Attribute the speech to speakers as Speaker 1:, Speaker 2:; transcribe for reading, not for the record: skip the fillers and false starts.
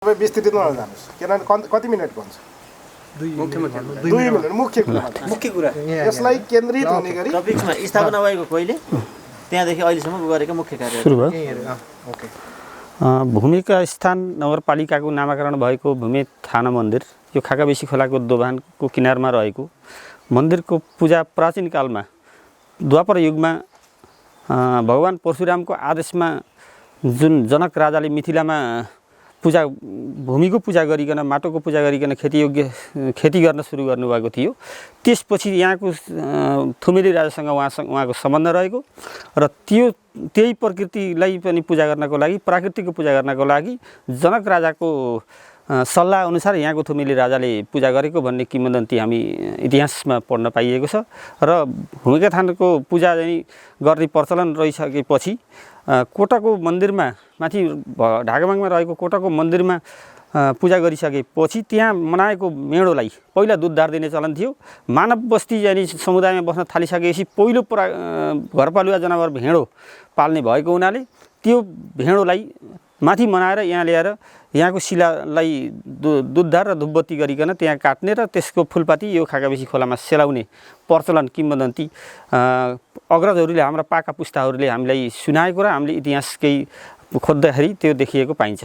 Speaker 1: तपाईँ विस्तृतमा जानुहोस् किनभने कति मिनट भन्छ 2 मिनट मुख्य कुरा यसलाई केन्द्रित हुने गरी
Speaker 2: टपिक्समा स्थापना भएको कहिले त्यहाँदेखि अहिलेसम्म गरेका मुख्य कार्यहरू
Speaker 3: सुरु भयो।
Speaker 1: ओके
Speaker 3: भूमिका स्थान नगरपालिकाको नामाकरण भएको भूमि थाना मन्दिर यो खाकाबेसी खोलाको दोभानको किनारमा रहेको मन्दिरको पूजा प्राचीन कालमा द्वापर युगमा भगवान परशुरामको आदेशमा जुन जनक राजाले मिथिलामा भूमिको पूजा गरिकन माटोको पूजा गरिकन खेती गर्न सुरु गर्नुभएको थियो। त्यसपछि यहाँको थुमेली राजासँग उहाँको सम्बन्ध रहेको र त्यही प्रकृतिलाई पनि पूजा गर्नको लागि प्राकृतिकको पूजा गर्नको लागि जनक राजाको सल्लाह अनुसार यहाँको थुमेली राजाले पूजा गरेको भन्ने किंवदन्ती हामी इतिहासमा पढ्न पाइएको छ र भूमिका थानको पूजा गर्ने प्रचलन रहिसकेपछि कोटाको मन्दिरमा माथि ढाकाबाङमा रहेको कोटाको मन्दिरमा पूजा गरिसकेपछि त्यहाँ मनाएको मेढोलाई पहिला दुधधार दिने चलन थियो। मानव बस्ती समुदायमा बस्न थालिसकेपछि पहिलो घरपालुवा जनावर भेडो पाल्ने भएको हुनाले त्यो भेडोलाई माथि मनाएर यहाँ ल्याएर यहाँको शिलालाई दुधधार र धुपबत्ती गरिकन त्यहाँ काट्ने र त्यसको फुलपाती यो खाकाबेसी खोलामा सेलाउने प्रचलन किंवदन्ती अग्रजहरूले हाम्रा पाका पुस्ताहरूले हामीलाई सुनाएको र हामीले इतिहास केही खोज्दाखेरि त्यो देखिएको पाइन्छ।